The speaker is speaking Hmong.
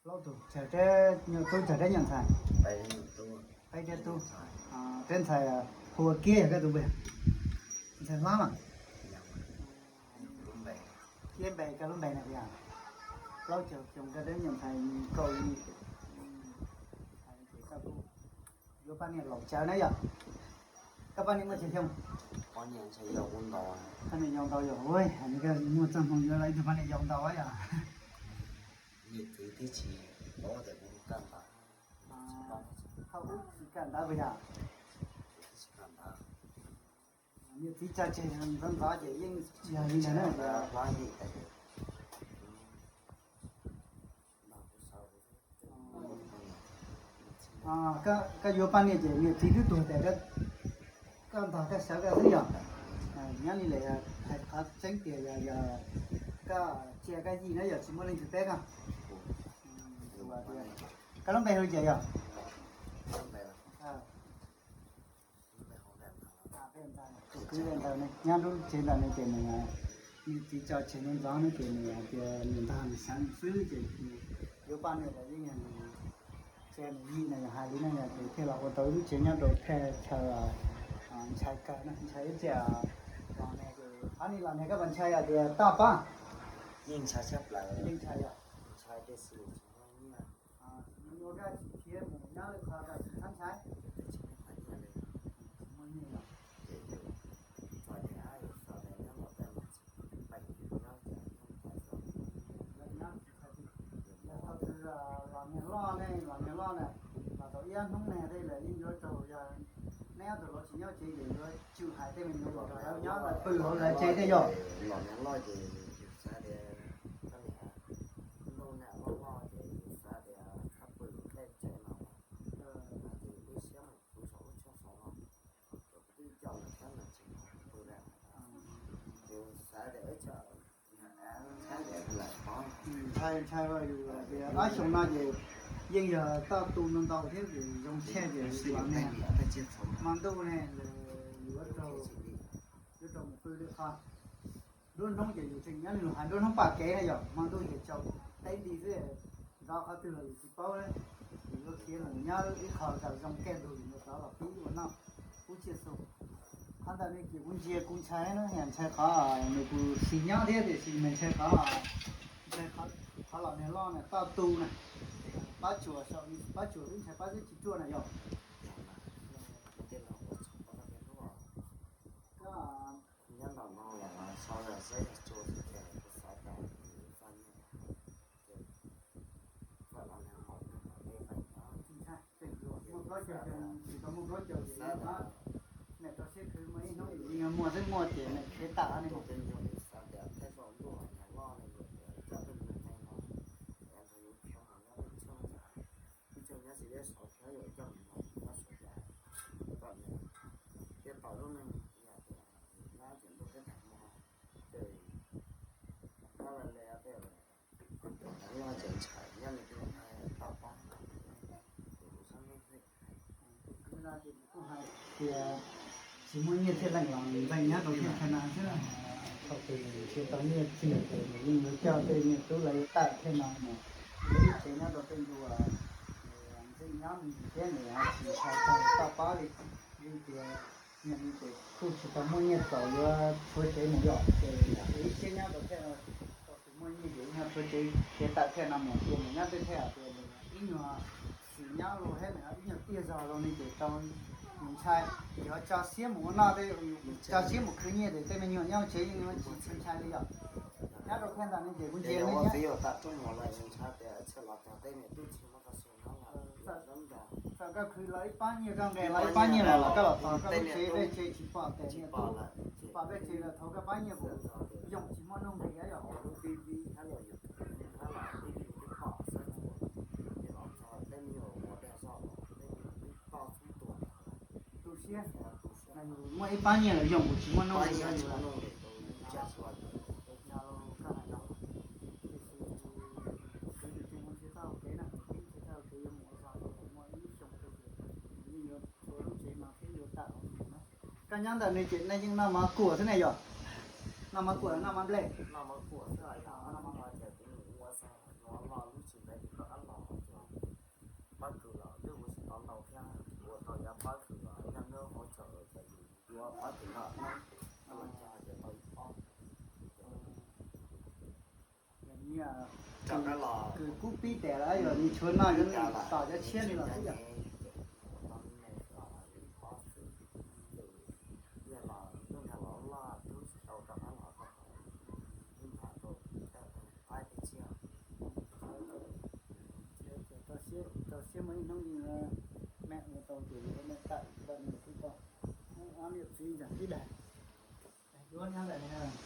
Plaub tug, tsawg rab nyuam tub, tsawg rab nyuam ntxhais? Peb rab tub. Rab ntxhais hu ua Kiab yog koj tus npe? Ntxhais Hmab mas. Kiab npe, koj lub npe na yog? Plaub caug xyoo, koj rab nyuam ntxhais kaum yim. Yuav poj niam laus tsawv na yog? Koj poj niam muaj tsawg xyoo? Poj niam yau ntau yog, muaj txoj hmoo yuav los ib tug poj niam yau ntau yog. Tsis paub tias kuv kaj ntawd. Thaum ub tsis kaj ntawd puas yog? Niam txiv tso tseg ntxov ntxov ces yeej yog li ntawd na. Koj yuav poj niam ces niam txiv twb tuag tas, koj ntog koj sawv koj xwb yog? Nyob li lawm, hais qhov tseeb tias yog koj cia koj yim na yog tsis muaj leej twg pab koj? Koj lub npe hu li cas yog? Tus kwv ntawd nyob lub tsev ntawd ne ces nws, niam txiv tso tseg ntxov ntxov ne ces nws hais tias nws ntog nws xeev nws xwb ces nws yuav poj niam los yeej yog nws cia nws yim na yog, hais li no yog ces thiaj los ua tau lub tsev nyob rau thaj chaw ntshai kawg na, ntshai ib txhia los nag ces qhov ni los nag koj puas ntshai hais tias toj pob? Yeej ntshai tshaj plaws. Yeej ntshai yog? Ntshai tiam sis tsis muaj nyiaj. Ua koj tsis khiav mus nyob lwm qhov kom tsis txhob ntshai. Tsis muaj nyiaj li. Tsis muaj nyiaj yog? Ces yus txom nyem, yus xav tias nyob nram tej no tsis peem, nyob ces nyob ntshai xwb. Yog thaum twg los niag loj ne, los niag loj na, los tau ib ob hnub ne tej lawm yeej yuav raug, yog neb ob tug los tsis nyob tsev ces yuav tsum hais tej me nyuam kom lawv nyob lawv pw hauv lawv tsev thiab yog? Los niag loj ces yus xav tias koj niam ntuj niam loj loj ces yus xav tias txhob pw tej tsev no, ces yus twb siab mus pw saum lub tshoob saud no, ces kuv twb coj lawv thiab no tsis pw lawm. Yus xav tias ib tsam ntshai lawm pob. Ntshai, ntshai yus tias ob xyoo no ces yeej yog toj tu ntau ntau thiab ces zoo tshaj ces los niag hmo ntuj ne, yuav raug, yuav raug mus pw lwm qhov. Nruab hnub ces yus tseem nyob li lus hais nruab hnub pom kev na yog, hmo ntuj ces tsaus teb nti xwb, zov qhov twg los yus tsis paub na. Yus yuav khiav mus nyob ib qho kom zoo kiag ntug yus yuav rov los pib ua noj, pub tsiaj xu. Qhov ntawd ne ces kuv ntsia kuv ntshai na, ntshai qhov nws kuj xis nyob thiab tiam sis mas ntshai qhov, ntshai qhov los niag loj na toj tu na. Pob tsuas saum, pob tsuas twb ntshai pob zeb tsis ruaj na yog. Nyob nram no los sau zaj zeb tsuas xwb ces kuv xav kom txom nyem, ces kom los nag haus nag haus tej feem no. Muaj plaub caug xyoo tsis tau muaj plaub caug ces yog niam rau siab khwv muaj ib hnub yus yeej muaj xwb, muaj ces niam khiav tawm ne. Tej nyuag yus xav tias thaij zaum ntuj los nag loj ne yus tias coj tej nyuag qe no, es nrog yus khiav mus nyob pem txheej, pem txheej nyob tsis deb saud thiab yus coj mus nyob saud cas, kom niam thiaj tau lub neej ib yam tias nyob ces ntuj thiab tag hmo, ces nyob lawm li tej lawm. Loj ces ntshai nyob li tej toj pob, kuv xav no ces kuj hais tias tsis muaj nyiaj thiaj leem los ntxeem nyob rau tej qhov no xwb. Thaum twg nws tsis tau nyiaj txiag ces nws yeej yuav coj tej me tub lawv yuav tawm thiaj no mus ib tsev nyob rau tej ntu ntxeem nyob me ntsis thiab nws tsis ntshai tau toj pob li. Vim tias niaj hnub ces kuj tsis tau muaj nyiaj txaus yuav tshuav tsev mus yom, ces ib siab nyob rau thiaj tau tus muaj nyiaj ces nyob tshuav tsev khiav tawm thiaj no mus, ces mus nyob tej thiaj tias ib nyuag xwm nyob los thiab ib nyuag tiaj zog los ne ces tau mus ntshai, ces ho tso siab mus ua noj tej, tso siab mus khwv nyiaj ces tej me nyuam nyob tsev yeej tsis txhob ntshai li yom. Nyob rau thiaj ntawd ne ces kuv ntsia txawm koj khwv los ib pab nyiaj, koj nqes los ib pab nyiaj los los koj los thov koj lub tsev, peb tsev tsis pom tes niam tub, tsis pom peb tsev los thov koj pab nyiaj kuv yoom tsis muaj nuj nqis yom. Tu siab, muaj ib pab nyiaj los yoom kuv tsis muaj nuj nqis yog yus los. Yog koj hais los, tiam sis kuv tus tsev neeg tsis tau kev na, tsis tau kev yuav mus ua zog, muaj ib xyoo ces yeej yuav tshuav lub tsev no thiab yuav tawm los mus na. Koj nyob ntawm no ces nej yeej noj mov kuam xwb ne yom? Noj mov kuam, noj mov nplej? Noj mov kuam xwb os. Noj mov kuam ces kuv mus ua zog, ua loj lub tsis ntev kuv rov qab los. Kws kub pib tas lawm, yog nws tshuav no yuav tom cov tshiab li los xwb yom. Rau siab muaj ib hnub me ua tau ces yuav me tawm tau nws kuj tau. Ob niam txiv ntawm ib daim, yuav nyob ntawm no.